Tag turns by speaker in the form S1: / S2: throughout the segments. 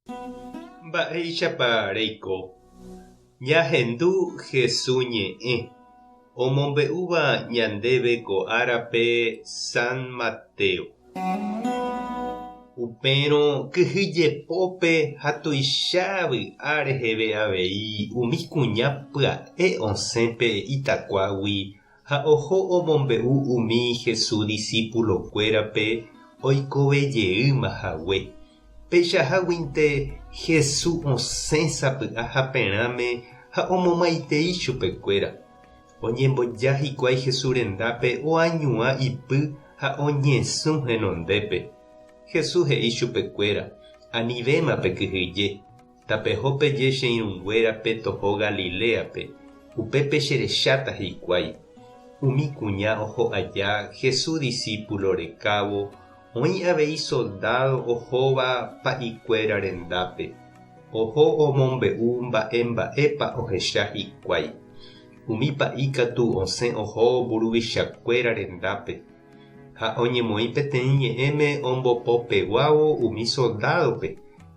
S1: Mba'éichapa reiko? Ñahendu Hesu ñe'ẽ, omombe'úva ñandéve ko árape San Mateo. Upérõ kyhyjepópe ha tuicha vy'a reheve avei umi kuña pya'e osẽ pe itakuágui ha oho omombe'u umi Jesús disípulokuérape oikove jeýma hague. Peichaháguinte Jesús osẽ sapy'a haperãme ha omomaitei chupekuéra. Oñemboja hikuái Jesús rendápe oañuã ipy ha oñesũ henondépe. Jesús he'i chupekuéra, Anivéma pekyhyje. Tapeho peje che irũnguérape toho Galiléape, upépe cherecháta hikuái. Umi kuña oho aja Jesús disípulo rekávo, oĩ avei soldádo ohóva pa'ikuéra rendápe. Oho omombe'u mba'e mba'épa ohecha hikuái. Umi pa'i katu osẽ oho mburuvichakuéra rendápe, ha oñemoĩ peteĩ ñe'ẽme ombopopeguávo umi soldádope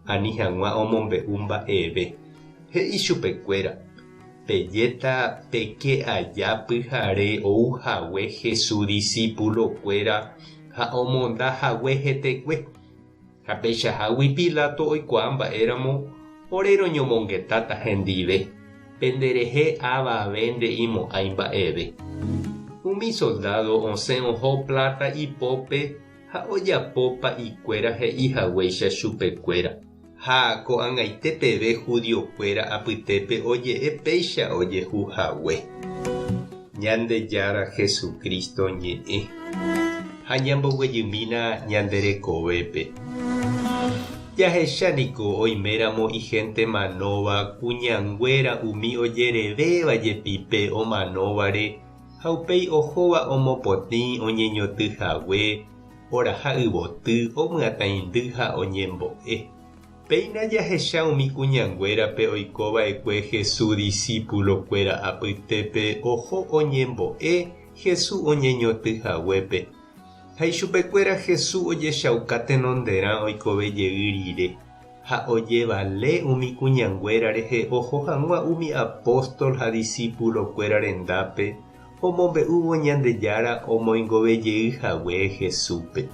S1: ani hag̃ua omombe'u mba'eve. He'i chupekuéra, Pejéta peke aja pyhare ou hague Jesús disípulokuéra ha omonda hague hetekue. Ha peichahágui Pilato oikuaa mba'éramo ore roñomongetáta hendive, penderehe avave nde'imo'ãi mba'eve. Umi soldádo osẽ oho pláta ipópe ha ojapo pa'ikuéra he'i haguéicha chupekuéra. Ha ko'ag̃aite peve judiokuéra apytépe oje'e péicha ojehu hague. Ñandejára Jesucristo ñe'ẽ. Ha ñamboguejymína ñande rekovépe. Jahecha niko oiméramo ihénte manóva kuñanguéra umi ojerevéva jepi pe omanóvare ha upéi ohóva omopotĩ oñeñoty hague, oraha yvoty, omyatãindy ha oñembo'e. Péina jahecha umi kuñanguérape oiko va'ekue Jesús disípulokuéra apytépe oho oñembo'e Jesús oñeñoty haguépe. Ha ichupekuéra Jesús ojechauka tenonderã oikove jey rire, ha ojevale umi kuñanguéra rehe oho hag̃ua umi apóstol ha disípulokuéra rendápe omombe'úvo Ñandejára omoingove jey hague Jesúspe.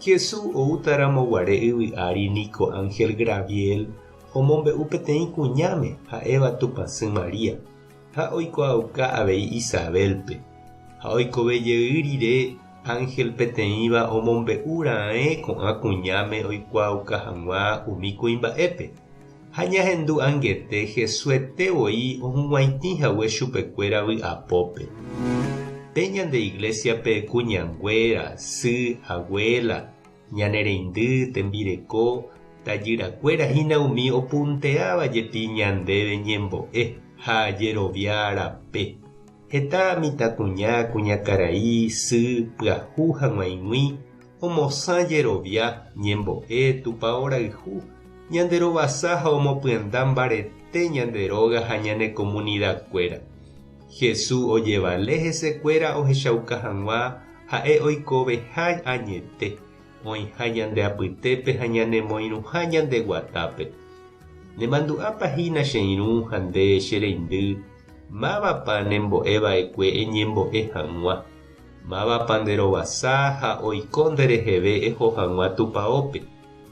S1: Jesús oútaramo guare yvy ári niko ánhel Graviel omombe'u peteĩ kuñáme ha'éva Tupãsy María, ha oikuaauka avei Isabélpe. Ha oikove jey rire ánhel peteĩva omombe'u raẽ ko'ã kuñáme oikuaauka hag̃ua umi kuimba'épe. Ha ñahendu angete Jesuete voi ohug̃uaitĩ hague chupekuéra vy'apópe. Pe ñande iglésiape kuñanguéra, sy, aguéla, ñane reindy, tembireko, tajyrakuéra hína umi opunteáva jepi ñandéve ñembo'e ha jerovia rape. Heta mitãkuña, kuñakarai, sy, pyahu ha g̃uaig̃ui omosã jerovia, ñembo'e, tupao rayhu, ñande rovasa ha omopyenda mbarete ñande róga ha ñane komunidakuéra. Jesús ojevale hesekuéra ohechauka hag̃ua ha'e oikoveha añete, oĩha ñande apytépe ha ñanemoirũha ñande guatápe. Nemandu'ápa hína che irũ ha nde che reindy, mávapa nembo'e va'ekue eñembo'e hag̃ua? Mávapa nde rovasa ha oiko ndereheve eho hag̃ua tupaópe,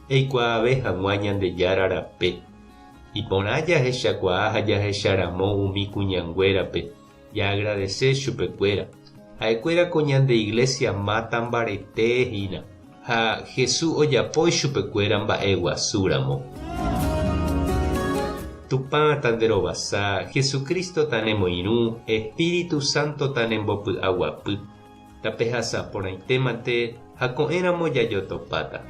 S1: eikuaave hag̃ua Ñandejára rape? Iporã jahechakuaa ha jahecharamo umi kuñanguérape, jaagradese chupekuéra. Ha'ekuéra ko ñande iglésia máta mbarete hína, ha Jesús ojapo ichupekuéra mba'eguasúramo. Tupã tanderovasa, Jesucristo tanemoirũ, Espíritu Santo tanembopy'aguapy. Tapehasa porãitémante ha ko'ẽramo jajotopáta.